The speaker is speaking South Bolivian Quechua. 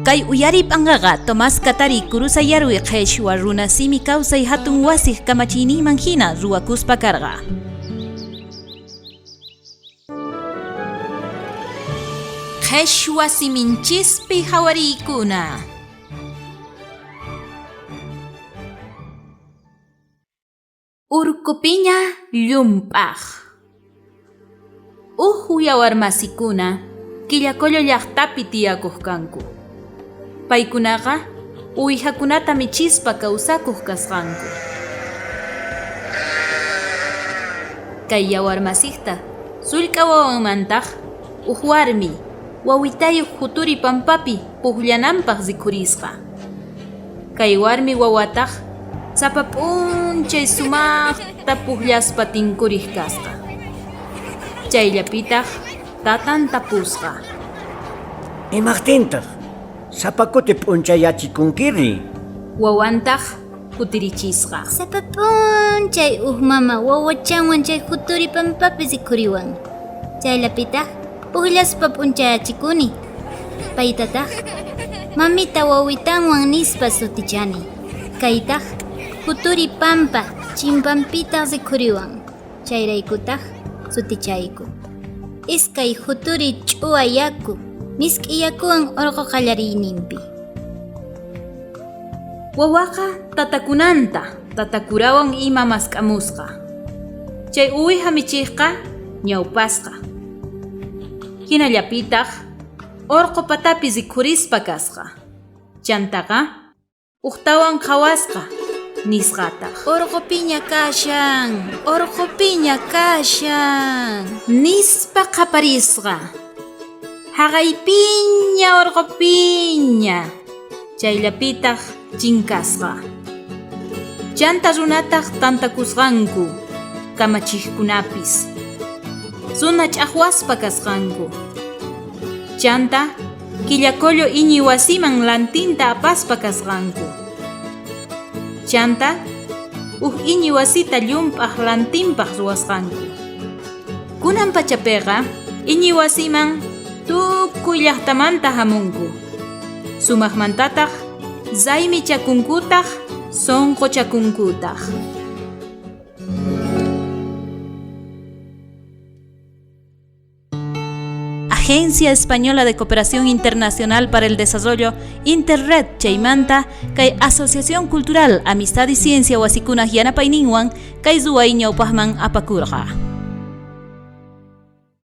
Kay uyariy p'anqaqa Tomás Katari Kurusayarwi qheshwa runa simi kawsay hatun wasiq kamachiyninman hina ruwakuspa karqa. Qheshwa siminchispi hawariykuna. Urkupiña llump'aj. Uj yawarmasikuna Quillacollo llajtapi tiyakoj kanku. Paykunaqa uwijakunata michispa kawsakoj kasqanku. Kay yawarmasijta sullk'a wawanmantaj uj warmi wawitayoj juturi pampapi pujllananpaj rikhurisqa. Kay warmi wawataj sapa p'unchay sumajta pujllaspa tinkurej kasqa. Chayllapitaj tatan tapusqa. Imajtintaj sapa kuti p'unchayachikunkiri? Wawantaj kutirichisqa. Sapa p'unchay uj mama wawachanwan chay juturi pampapi rikhuriwan. Chayllapitaj pujllaspa p'unchayachikuni. Paytataj mamita wawitanwan nispa sutichani. Kaytaj juturi pampa chimpanpitaj rikhuriwan. Chayraykutaj sutichayku. Iskay juturi ch'uwa yaku misk'i yakuwan orqo qallariyninpi. Wawaqa tatakunanta tatakurawan ima mask'amusqa. Chay uwiha michejqa ñawpasqa. Jinallapitaj orqo patapi rikhurispa kasqa. Chantaqa ujtawan qhawasqa, nisqataj. Orqopiña kashan, orqopiña kashan. Nispa qhaparisqa. Jaqaypiña orqopiña. Chayllapitaj chinkasqa. Chanta runataj tantakusqanku, kamachejkunapis. Runa ch'ajwaspa kasqanku. Chanta Quillacollo iñiy wasiman lantinta apaspa kasqanku. Chanta uj iñiy wasita llump'aj lantinpaj ruwasqanku. Kunan pachapeqa iñiy wasiman tukuy llajtamanta jamunku. Sumajmantataj raymichakunkutaj sonqochakunkutaj. Agencia Española de Cooperación Internacional para el Desarrollo, Interred chaymanta, kay Asociación Cultural Amistad y Ciencia wasikunaj yanapayninwan kay ruway ñawpajman apakurqa.